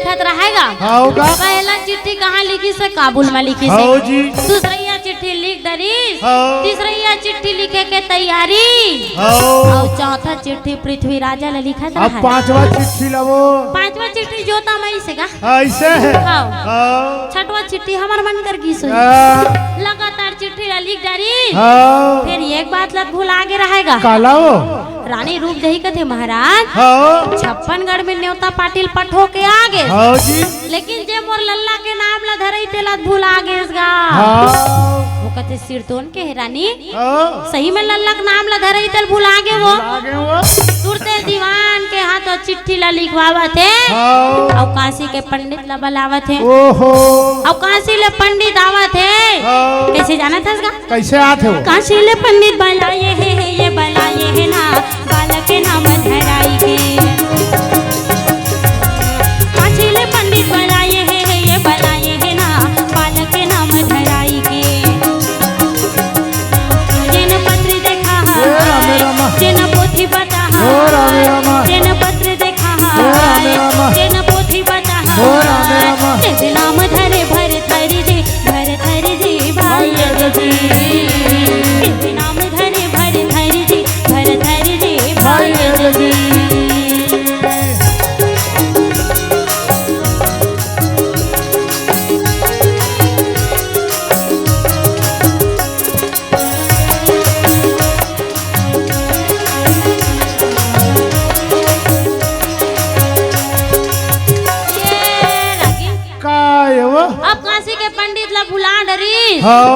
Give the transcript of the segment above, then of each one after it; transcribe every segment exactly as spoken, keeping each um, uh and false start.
लिखत रहेगा। हव गा। पहला चिट्ठी कहाँ लिखिस हे? काबुल में लिखिस हे। हव जी। दूसरइया चिट्ठी लिख डरिस। हव। तीसरइया चिट्ठी लिखे के तैयारी। हव। अउ चौथा चिट्ठी पृथ्वी राजा ला लिखत अब रहा। पांचवा चिट्ठी ला वो। पांचवा चिट्ठी जोता मइसे गा। अइसे हे। हव। हव। छठवा चिट्ठी हमर मन कर गिस होही। हाँ। लगातार चिट्ठी ला लिख डरिस। हव। फेर एक बात ला भुला गे रहेगा। काला वो? रानी रूप देही कथे महाराज, हव। छप्पनगढ़ में नेवता पाटिल पठो के आ गे। हव जी। लेकिन जे मोर लल्ला के नाम ला धरई तेला भुला गेस गा। हव। वो कथे सिरतोन के हे रानी, हव। सही में लल्ला के नाम ला धरई तेला भुला गे वो। भुला गे वो। तुरते दीवान के हाथ चिट्ठी ला लिखवावत हे। हव। अउ काशी के पंडित ला बलावत हे। ओहो। अउ काशी ले पंडित आवत हे। हव। कइसे जानत हस गा? कइसे आत हे वो? काशी ले पंडित बलाए हे, हे ये बलाए हे ना, बालक के नाम धराई के। काशी ले पंडित बलाए हे, हे ये बलाए हे ना, बालक के नाम धराई के। जेन पत्र देखा हे, हे रामे रामा। जेन पोथी बता हे, हे रामे रामा। जेन पत्र देखा हे, हे रामे रामा। जेन पोथी बता हे, हे रामे रामा। तेज नाम धरे भर थरी जी, भर थरी जी भाई जी। तेज नाम धरे भर थरी जी, भर थरी जी भाई जी। ये रागी। का ये वो? अब काशी के पंडित ला भुला डरिस। हव।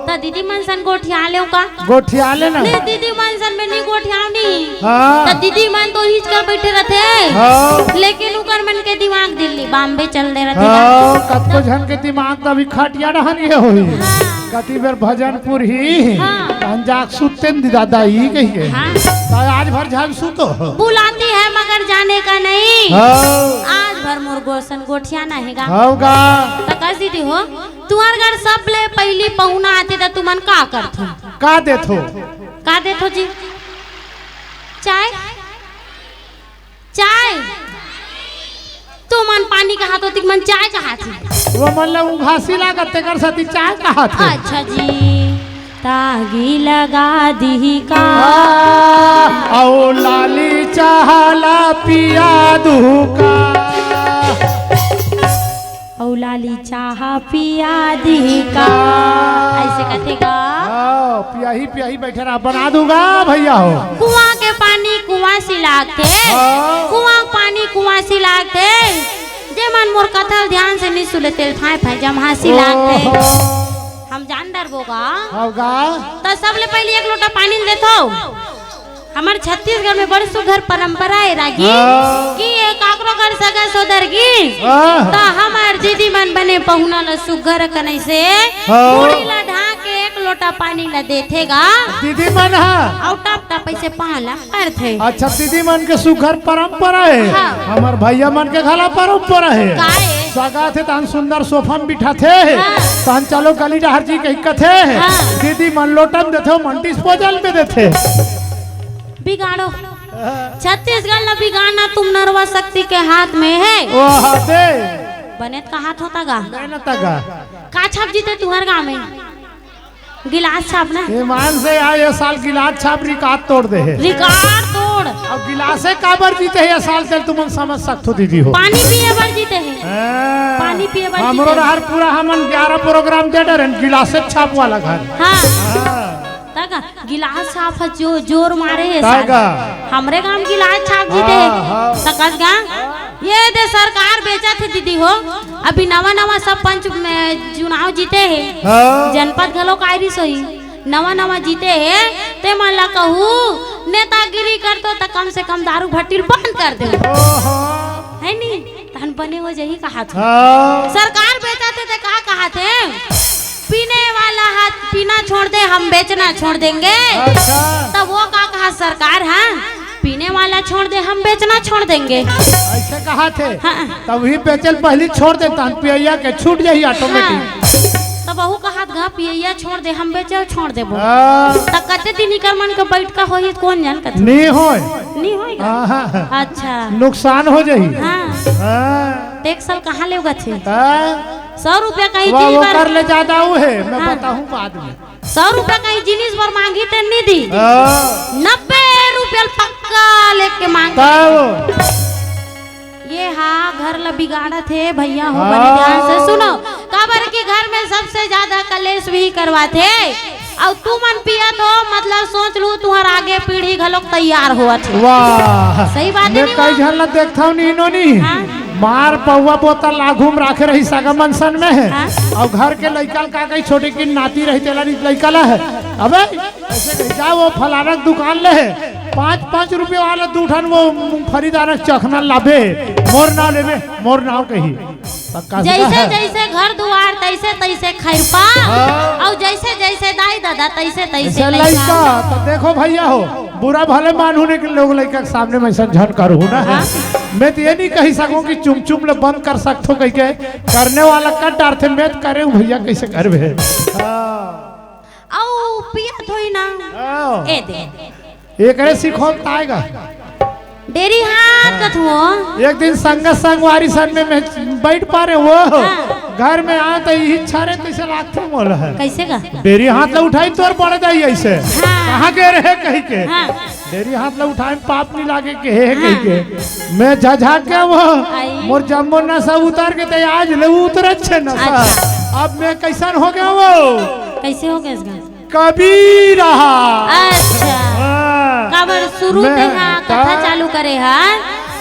त दीदी मन सन गोठिया लेव का? गोठिया ले ना। नहीं, दीदी मन सन में नहीं गोठियाव नहीं। हाँ। त दीदी मन तो हिच कर बैठे रहते। हव। लेकिन उकर मन के दिमाग दिल्ली, बॉम्बे चल दे रहते। हव, कतको झन के दिमाग त अभी खटिया डहन ये होही। हाँ। कति बेर भजनपुर ही, हाँ। तहन जाके सुतते न दादा, ई कहिके। हाँ। त आज भर झन सुतो। बुलाती है मगर जाने का नहीं। हाँ। आज भर मोर गोसन गोठियाना हे गा। हव गा। त कस दीदी हो, तुंहर घर सबले पहिली पहुना आथे त तुमन का करथो? का देथो? का देथो जी? चाय? चाय? तुमन पानी कहाथो, तिक मन चाय कहाथे। वो मन ला उघासी लागत, तेकर सेती चाय कहाथे। अच्छा जी, तागी लगा दिही का? आ, अउ लाली चाह ला पिया दुहू का? अउ लाली चाह पिया दिही का? अइसे कथे का? हाँ, पियाही, पियाही बैठे रहा, बना दूंगा भैया हो। कुआं के पानी कुआं से लागथे, हाँ। कुआं के पानी कुआं से लागथे। जे मन मोर कथा ल ध्यान से नहीं सुने, तेल फाय फाय जम्हासी लागथे। ओहो। हम जान डरबो गा। हव गा। त सबले पहिली एक लोटा पानी ल देथो। हमर छत्तीसगढ़ में बड़ सुघर परंपरा हे रागी, हाँ। कि ये काकरो घर सगा सोदर गिस, हाँ। त हमर दीदी मन बने पहुना ल सुघर कनई से, हाँ। मुड़ी ल ढांक के एक लोटा पानी ल देथे गा। दीदी मन ह? अउ टप टप अइसे पाँव ल परथे। अच्छा, दीदी मन के सुघर परंपरा हे। हाँ। हमर भैया मन के घला परंपरा हे। का हे? सगा थे तहन सुंदर सोफा में बिठाथे। हाँ। तहन चलो गली डहर जी कहि कथे। हाँ। दीदी मन लोटा में देथे, मन डिस्पोजल में देथे। बिगाड़ो। छत्तीसगढ़ ला बिगाड़ना तुम नरवा शक्ति के हाथ में है। ओ हाथे। बने त कहाथो त गा। बने त गा। का छाप जीते तुंहर गांव में? गिलास छाप ना। ईमान से यार, ये साल गिलास छाप रिकॉर्ड तोड़ दे हे। रिकॉर्ड तोड़। अब गिलासे काबर जीते हे ये साल, चल तुमन समझ सकथो दीदी हो। पानी पिए बर जीते हे। हाँ। पानी पिए बर हमरो जीते हे। रहर पूरा हमन ग्यारह प्रोग्राम दे डरेन, गिलासे छाप वाला घर। हाँ। हाँ। त का गिलास छाप ह जो जोर मारे हे त साल। का? हमरे गांव गिलास छाप जीते हे। हाँ, हाँ। त कस गा? ये दे सरकार बेचत हे दीदी हो। अभी नवा नवा सब पंच में चुनाव जीते हे। हाँ। जनपद घलो कायरी सोही। नवा नवा जीते हे, ते मन ला कहू, नेतागिरी करतो त कम से कम दारू भट्टी ल बंद कर दे। ओहो। है नी? तहन बने हो जाही कहाथे। हाँ। सरकार बेचत हे त का कहाथे? पीने वाला ह पीना छोड़ दे, हम बेचना छोड़ देंगे। अच्छा। तब वो का कहा सरकार, हाँ? पीने वाला छोड़ दे, हम बेचना छोड़ देंगे। अइसे कहाथे। हाँ। तब ही बेचल पहिली छोड़ दे, तहन पियैया के छूट जाही ऑटोमेटिक। हाँ। तब वहू कहात गा पियैया छोड़ दे, हम बेचल छोड़ देबो। हाँ। त कते दिन इकर मन के बैठका होही, कोन जान कथे। नी होय। नहीं होएगा। हाँ, हाँ। अच्छा। नुकसान हो जाही। हाँ। हाँ। देख साल कहाँ ले उगत हे? हाँ। सौ रुपया कहीं वो, चीज वो बर कर ले ज्यादा वो है, मैं हाँ। बताहूँ बाद में। सौ रुपया कहीं जिनिस बर मांगी ते नहीं दी। हाँ। नब्बे रुपया पक्का लेके मांग। तब। ये हा घर ला बिगाड़त हे भैया हो, हाँ। बने ध्यान से सुनो, काबर कि घर में सबसे ज्यादा कलेश भी करवाथे। अउ तुमन पियत हो, मतलब सोच लू, तुहर आगे पीढ़ी घलोक तैयार होवत हे। वाह। सही बात हे मैं नहीं कई वाह? झन ला देखथव नी नोनी, हाँ। मार पौवा बोतल आघू म राखे रही सगा मन सन में। हाँ। अउ घर के लइका ल का कही, छोटे की नाती रही, तेला नी लइका ला हे। अबे, ऐसे कही, "जा वो फलाना के दुकान ले, पाँच, पाँच रुपये वाला दू ठन वो मूंगफली दाना चखना लाबे, मोर नाव लेबे, मोर नाव कही।" पक्का से जैसे कहा। जैसे घर दुआर, तैसे तैसे खैरपा, हाँ। अउ जैसे जैसे दाई ददा, तैसे तैसे ऐसे लइका। लइका। तो देखो भैया हो, बुरा भले मानहू नहीं कि लोग लइका के सामने में ऐसा झन करहू ना। हाँ। मैं तो ये नहीं कही सकूँ कि चुम चुम ले बंद कर सकथो कह के, करने वाला कर डारथे, मैं तो करे हूँ भैया, कैसे करबे? हाँ। अउ पियत होई ना। हाँ। ए दे। एकरे सिखोल ताएगा। डेरी हाथ कथुओ। एक दिन संग संगवारी सन में, मैं बैठ पा रहे वो। हाँ। घर में आ तो यही छारे तैसे लागथे मोला है। कैसे का? डेरी हाथ ला उठाई तोर पड़ जाई ऐसे। हाँ। कहाँ के रहे कही के? हाँ। डेरी हाथ ला उठाए में पाप नहीं लागे के हे हाँ। कही के। मैं झझा के वो। आई। मोर जम्मो नशा उतार के ते आज ले उतर अच्छे नशा। अच्छा। अब मैं कैसन हो गया वो? कैसे हो गया इसका? कबीर हा। अच्छा। हाँ। काबर शुरू मैं ते हा कथा का चालू करे हा,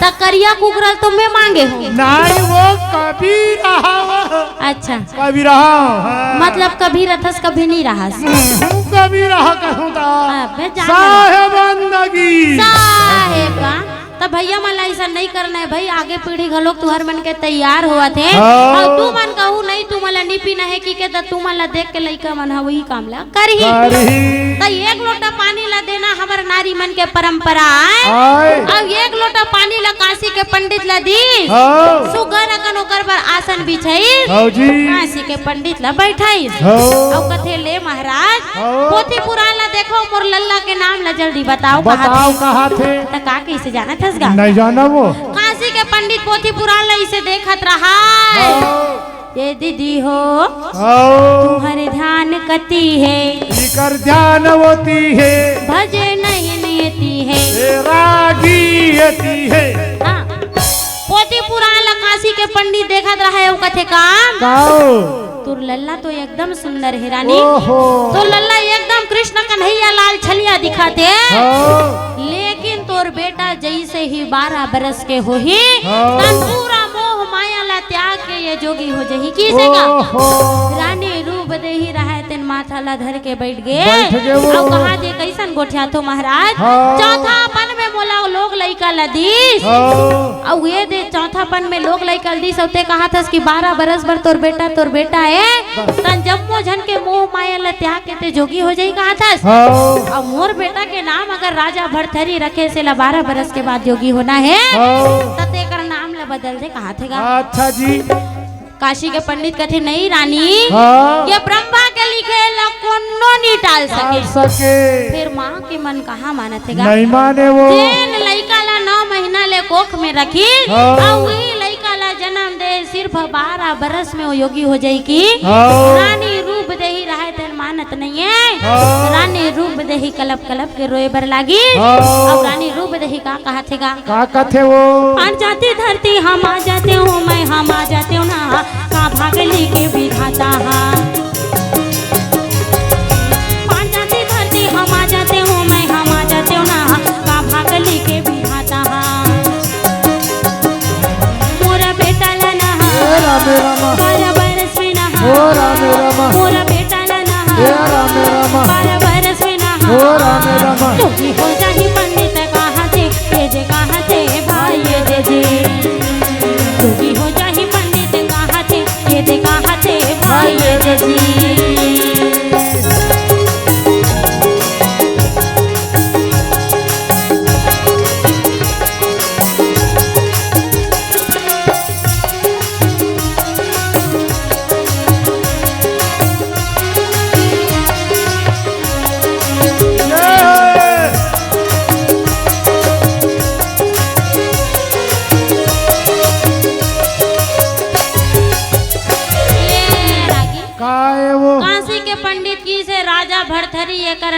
त करिया कुकरा ल तो मैं मांगे हूँ। नहीं, वो कबीर हा। अच्छा। कबीर हा, हाँ। मतलब कभी रथस, कभी नहीं रहस। हम्म, कबीर हा कहूँ ता। अबे जान साहेब बंदगी। साहेब का। त भैया मन ला अइसन नइ करना हे भई, आगे पीढ़ी घलोक तुहर मन के तैयार होवत हे। हाँ। अउ तुमन कहू नहीं, तुमन ला नी पीना हे कि के, त तुमन ला देख के लइका मन ह वही काम ला करही। करही। त एक लोटा पानी ला देना हमर नारी मन के परंपरा आय। आय। अउ एक लोटा पानी ला काशी के पंडित ला दीस। हाँ। सुग्घर अकन ओकर बर आसन बिछाइस। हाँ जी। काशी के पंडित ला बैठाइस। हाँ। अउ कथे, ले महाराज, हाँ। पोथी पुराण ला देखो, मोर लल्ला के नाम ला जल्दी बताओ, कहाथे। बताओ, कहाथे। त का कइसे जानत हस गा? नहीं जाना वो। काशी के पंडित पोथी पुराण ला इसे देखत रहा। हाँ। ये दीदी हो, हाँ। तुम्हारे ध्यान कती है। इकर ध्यान होती है। भजे नहीं नियति है। ए रागी यति है। हाँ। पोथी पुराण ला काशी के पंडित देखत रहा हे, वो कथे का? काओ? तोर लल्ला तो एकदम सुंदर हे रानी। ओहो। तोर लल्ला एकदम कृष्ण कन्हैया लाल छलिया दिखत हे। हाँ। लेकिन तोर बेटा जैसे ही बारह बरस के होही, हाँ। तन पूरा मोह माया ला त्याग के ये जोगी हो जही। किसे का? ओहो। रानी रूप देही रहय तेन माथा ला धर के बैठ गे। बैठ गे वो। अउ कहाथे, कइसन गोठियाथो महाराज? हाँ। चौथापन में मोला लोग लइका ला दीस। हाँ। अउ ये दे चौथापन में लोग लइका ल दीस, अउ ते कहाथस कि बारह बरस बर तोर बेटा, तोर बेटा हे, तन जम्मो झन के मोह माया ल त्याग के ते जोगी हो जाही कहाथस। हाँ। अउ मोर बेटा के नाम अगर राजा भरथरी रखे से ला बारह बरस के बाद जोगी होना हे, हाँ। त तेकर नाम ल बदल दे कहाथे गा। अच्छा जी। काशी के पंडित कथे, "नहीं रानी, हाँ। ये ब्रह्मा के लिखे ला कोनो नहीं टाल टाल सके।" सके। फिर माँ के मन कहाँ मानत हे गा? नहीं माने वो। जेन लइका ला नौ महीना ले कोख में रखी, हाँ। अउ वही लइका ला जन्म दे, सिर्फ बारह बरस में वो योगी हो जाई की। हाँ। रानी रूप देही रहय तेन मानत नहीं हे। हाँ। रानी रूप देही कलप कलप के रोए बर लागी। हाँ। अउ रानी रूप देही का कहाथे गा? का कथे वो? फट जाती धरती, हम आ जाते हूँ, मैं हम आ जाते हूँ ना, का भाग लेके विधाता हा। फट जाती धरती, हम आ जाते हूँ, मैं हम आ जाते हूँ ना, का भाग लेके विधाता हा। मोरा बेटा ला ना हा, ए रामे रामा। बारह बरस में ना हा। ओ रामे रामा। मोरा बेटा ला ना हा। ए रामे रामा। बारह बरस में ना हा। ओ रामे रामा। जोगी हो जाही पंडित कहाथे, ये दे कहाथे भाई ये दे जी। जोगी हो जाही पंडित कहाथे, ये दे कहाथे भाई ये दे जी।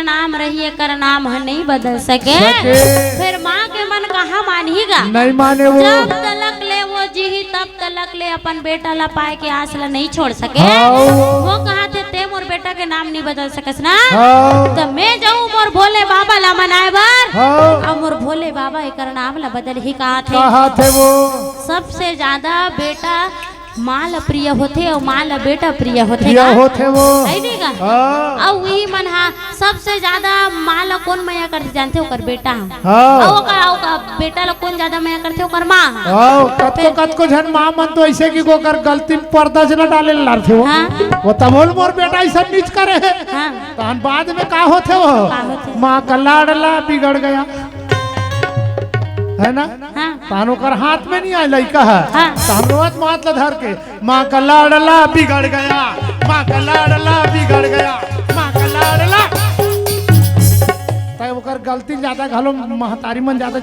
नाम रही, एकर नाम ह नहीं बदल सके। सके। फिर माँ के मन कहाँ मानही गा? नहीं माने वो। जब तलक ले वो जीही, तब तलक ले अपन बेटा ला पाए के आस ला नहीं छोड़ सके। हाँ। वो कहा थे, "ते मोर बेटा के नाम नहीं बदल सकस ना?" हाँ। तो मैं जाऊँ मोर भोले बाबा ला मनाए बर। हाँ। अब मोर भोले बाबा एकर नाम ला बदल ही कहा थे। कहा थे वो। सबसे ज्यादा बेटा माँ ल प्रिय होथे अउ माँ ल बेटा प्रिय होथे प्रिय गा? होथे वो। है नहीं गा? हाँ। अउ उही मन हा सबसे ज्यादा माँ ल कोन मया करथे जानथे? ओकर बेटा हा। हाँ। अउ ओकर, ओकर बेटा ल कोन ज्यादा मया करथे? ओकर माँ हा। हाँ, कतको, फिर कतको झन माँ मन तो ऐसे कि ओकर गलती में पर्दा से न डाले ल लारथे वो। हाँ। वो तब बोल मोर बेटा ऐसा नीच करे है। हाँ। तहन बाद में का होथे वो? का होथे? माँ का लाडला बिगड़ गया। है ना? हाँ। तहन ओकर हाथ में नहीं आए लइका है। हाँ। तहन रोवत मात ला धर के, "माँ का लाडला बिगड़ गया, माँ का लाडला बिगड़ गया, माँ का लाडला।" तय ओकर गलती ज्यादा घलो महतारी मन ज्यादा